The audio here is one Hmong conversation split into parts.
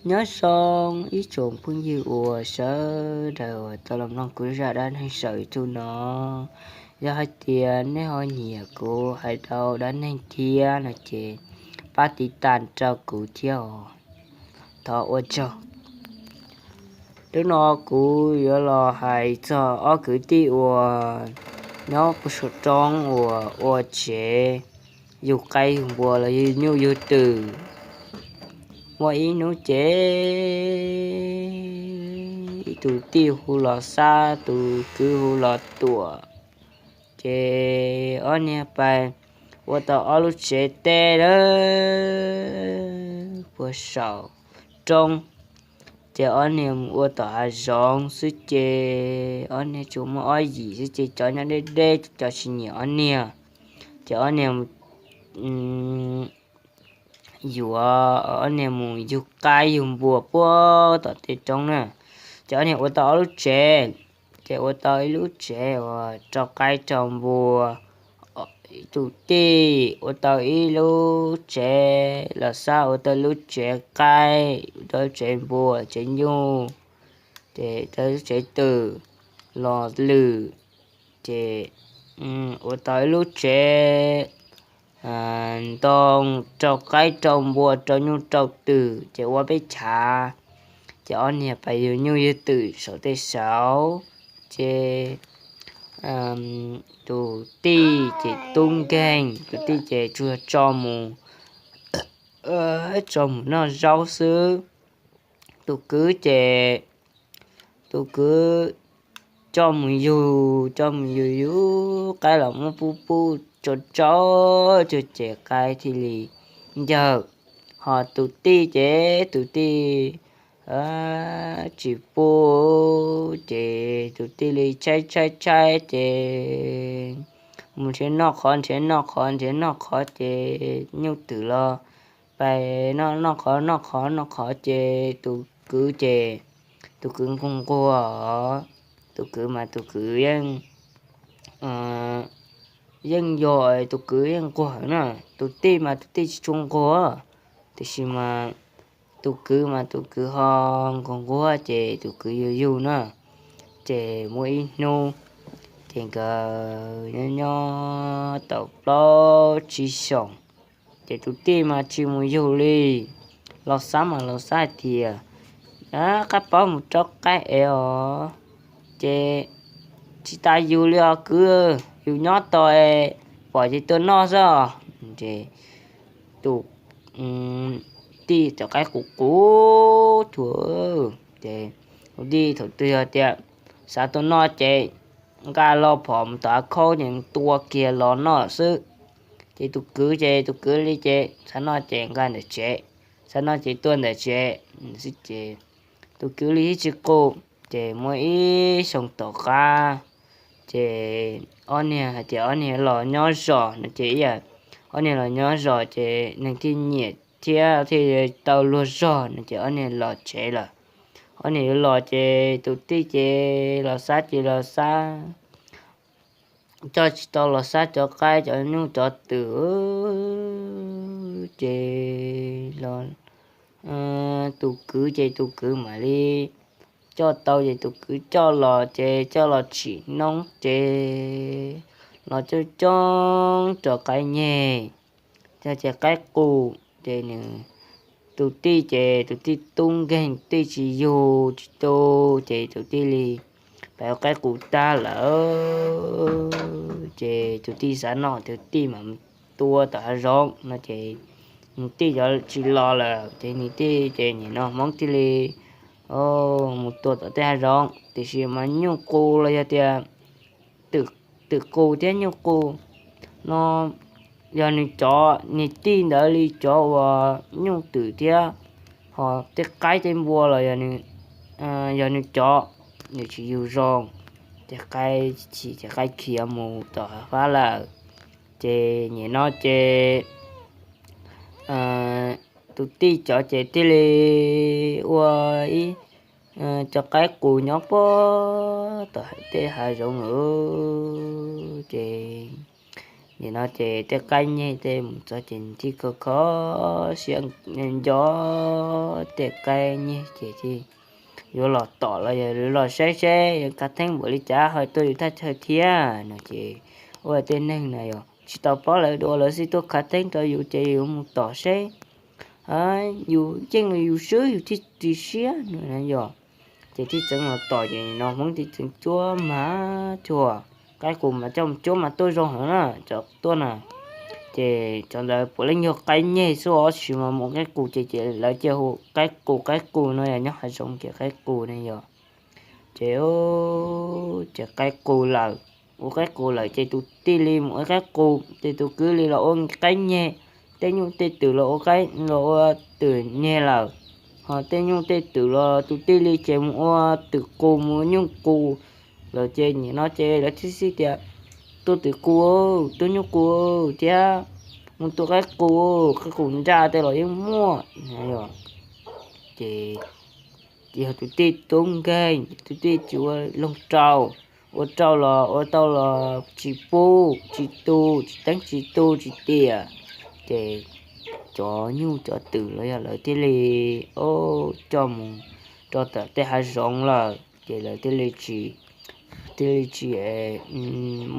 Nyob zoo ib tsoom phooj ywg uas sawv daws uas tau los mloog kuv zaj dab neeg saum YouTube no. Yog hais tias nej ho nyiam kuv hais rau dab neeg thiab no ces pab tiv tas rau kuv thiab os. Thov ua tsaug. Hnub no kuv yuav los hais txog ob kwv tij uas nyob puag saum roob uas ua tsev yug qaib yug npua los yug nyuj yug twm. Muaj ib hnub ces ib tus tij hu Los Xab, tus kwv hu Los Tuam. Ces ob niag pais ua tau ob lub tsev teb lawm puag saum roob. Ces ob niag mus ua tom hav zoov xwb ces ob niag tsuas muaj ob yim xwb ces cov nyob deb deb cov tsis nyiam ob niag. Ces ob niag mus yuav, ob niag mus yug qaib yug npua puag tom tej roob na. Ces ob niag ua tau ob lub tsev, ces ua tau ib lub tsev uas rau qaib rau npua. Tus tij ua tau ib lub tsev, Los Xab ua tau lub tsev qaib, ua tau lub tsev npua, tsev nyuj, ces tau lub tsev twm, Los Lwm, ces ua tau ib lub tsev ntoo rau qaib rau npua rau nyuj rau twm ces ua peb chav. Ces ob niag pais yug nyuj yug twm saum tej saud. Ces tus tij ces tub nkeeg, tus tij ces tsuas tso mus, tso mus noj zaub xwb. Tus kwv ces tus kwv coj mus yug, coj mus yug yug qaib los muab pub pub tsau tsau, ces qaib thiaj li ncawg. Ho tus tij ces tus tij tsis pub, ces tus tij li tshaib tshaib tshaib ces mus nrhiav noj qhov, nrhiav noj qhov, nrhiav noj qhov ces nyuj twm los pais noj noj qhov noj qhov noj qhov ces tus kwv ces tus kwv nquag nquag. Tus kwv mas tus kwv yeej, yeej yog tus kwv yeej nquag na. Tus tij mas tus tij tsis tshua nquag, tiam sis mas tus kwv mas tus kwv ho nquag nquag ces tus kwv yug yug na. Ces muaj ib hnub ces nkawd nyob nyob tau plaub tsib xyoos, ces tus tij mas tsis mus yug li. Los Xab mas Los Xab hais tias, qab paub mus rau qaib es os, ces tsis tas yus li os kwv, yus nyob tau es pom ces tua noj xwb. Ces tus tij cov qaib qus qus cuag, ces tus tij thaum twg yog tias xav tua noj ces nqa lo phom mus tom av khaub ces tua kiag los noj xwb. Ces tus kwv ces tus kwv li ces xav noj ces nqa ntawm tsev, xav noj ces tua ntawm tsev xwb ces tus kwv li tsis qus. Ces muaj ib xyoo tom qab, ces ob niag hais tias ob niag los nyob zos no ces ib yam, ob niag los nyob zos ces neeg thiaj nyiam thiab thiaj tau luag zog no ces ob niag los tsev lawm. Ob niag yuav los ces tus tij ces Los Xab ces Los Xab coj tsis tau Los Xab cov qaib cov nyuj cov twm, ces tus kwv ces tus kwv mam li coj tau ces tus kwv coj los ces coj los tsim noob ces los coob coob rau qaib nyeg, ces qaib qus ces nws, tus tij ces tus tij tub nkeeg tij tsis yug tsis tu, ces tus tij li pais ua qaib qus tag lawm. Ces tus tij xav noj tus tij mam tua tom hav zoov no ces nws tij cov tsis los lawm ces nws tij ces nim no Hmoob thiaj li mus tua tom tej hav zoov. Tiam sis mas nyuj qus los yog tias twm qus thiab nyuj qus no yog nws cov, nws tij ntawd li cov uas nyuj twm thiab, ho tej qaib tej npua los yog nws cov, nws tsis yug zoo, ces qaib chim ces qaib khiav mus tom hav fab lawm. Ces nim no ces tus tij cov ces thiaj li ua ib cov qaib qus nyob puag tom tej hav zoov lawm. Ces nim no ces tej qaib nyeg tej mus txog ces nws thiaj kho kho siab nco tej qaib nyeg ces yuav los tom los yog los saib seb yuav khav theeb npaum li cas ho tuaj yus thaj chaw thiab no ces ua tej neeg na yog tsis tau paub lawv dua lawv xij tuaj khav theeb rau yus ces yuav mus tom seb yus yeej yus swb yus thiaj ris siab no yog. Ces thiaj txeev los tom ces no Hmoob thiaj txeev cuab mas cuag qaib qus mas coj cuab mas tuaj zoo heev na cov tuaj na. Ces cov ntawd puav leej yog qaib nyeg xwb os, tab sis mas mus qaib qus ces ces lawv cia hu qaib qus qaib qus no yog nyob hav zoov ces qaib qus ne yog. Ces ces qaib qus lawm, ua qaib qus lawm ces tus tij li mus ua qaib qus ces tus kwv li los ua qaib nyeg, tej nyuj tej twm los ua qaib los ua twm nyeg lawm, ho tej nyuj tej twm los tus tij li ces mus ua twm qus mus ua nyuj qus lawm ces nim no ces lawv thiaj xij tias tua twm qus, tua nyuj qus thiab mus tua qaib qus, qaib qus nraj tej los yeej muaj. Ces yog tus tij tub nkeeg, tus tij tsis ua loog rau, ua rau los ua tau los tsis pub tsis tu, tsis teeb tsis tu tsis tiam, ces cov nyuj cov twm los yog lawv thiaj li coj mus rau tom tej hav zoov lawm ces lawv thiaj li tsis, thiaj li tsis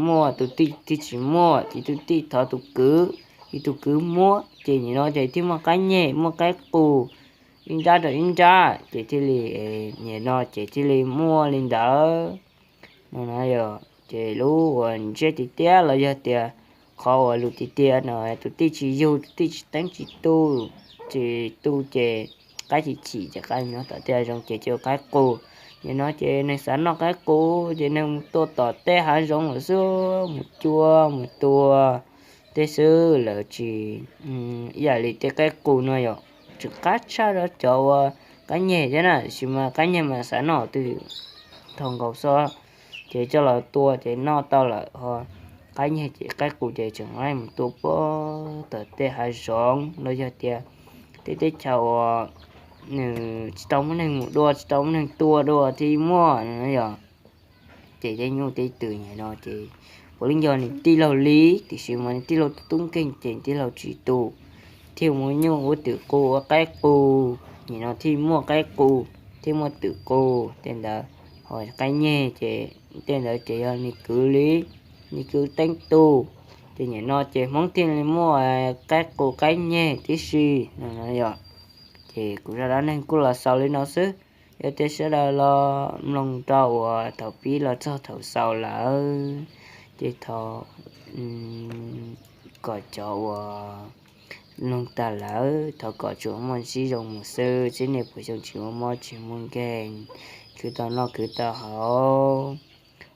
muaj, tus tij thiaj tsis muaj ces tus tij thov tus kwv, ces tus kwv muab ces nim no ces thiaj muaj qaib nyeg muaj qaib qus, ib nrab rau ib nrab ces thiaj li, nim no ces thiaj li muaj li ntawd no na yog. Ces lub uas ntsiab tiag tiag los yog tias qhov uas lus tiag tiag no tus tij tsis yug, tus tij tsis teeb tsis tu, tsis tu ces qaib tsis chim ces qaib nyob tom tej hav zoov ces cia ua qaib qus. Nim no ces neeg xav noj qaib qus ces neeg mus tua tom tej hav zoov lawm xwb, mus cuab mus tua tej xwb, lawv tsis ib yam li tej qaib qus no yog tseem qab tshaj rau cov uas qaib nyeg thiab na, tiam sis mas qaib nyeg mas xav noj twg thaum nkaus xwb ces coj los tua ces noj tau lawm ho. Qaib nyeg ces qaib qus ces tseem mus tua puag tom tej hav zoov los yog tias tej teb chaws uas nws tsis tau muaj neeg mus dua tsis tau muaj neeg tua dua thiaj muaj no yog. Ces tej nyuj tej twm nim no ces puav leej yog nws tij laug li, tiam sis mas nws tij laug tub nkeeg ces nws tij laug tsis tu, thiaj muab nyuj ua twm qus ua qaib qus, nim no thiaj muaj qaib qus thiaj muaj twm qus tej ntawd. Ho qaib nyeg ces tej ntawd ces yog nws kwv li, nws kwv teeb tu. Ces nim no ces Hmoob thiaj li muaj qaib qus qaib nyeg tib si no yog. Ces kuv zaj dab neeg kuj los xaus li no xwb. Yog tias sawv daws los mloog rau uas thaum pib los txog thaum xaus lawm, ces thov kom cov uas mloog tag lawm thov kom tsuas muaj ntsib zoo mus xwb, tsis nej puas xyoo tsis muaj mob tsis muaj nkeeg, khwv tau noj khwv tau haus,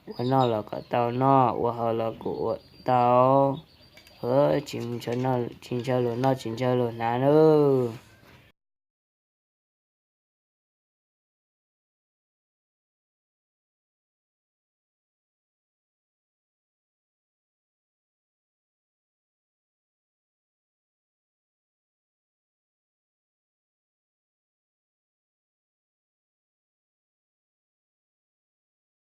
ua noj los kom tau noj, ua haus los kom ua tau, tsis ntshaw luag noj tsis ntshaw luag hnav nawb.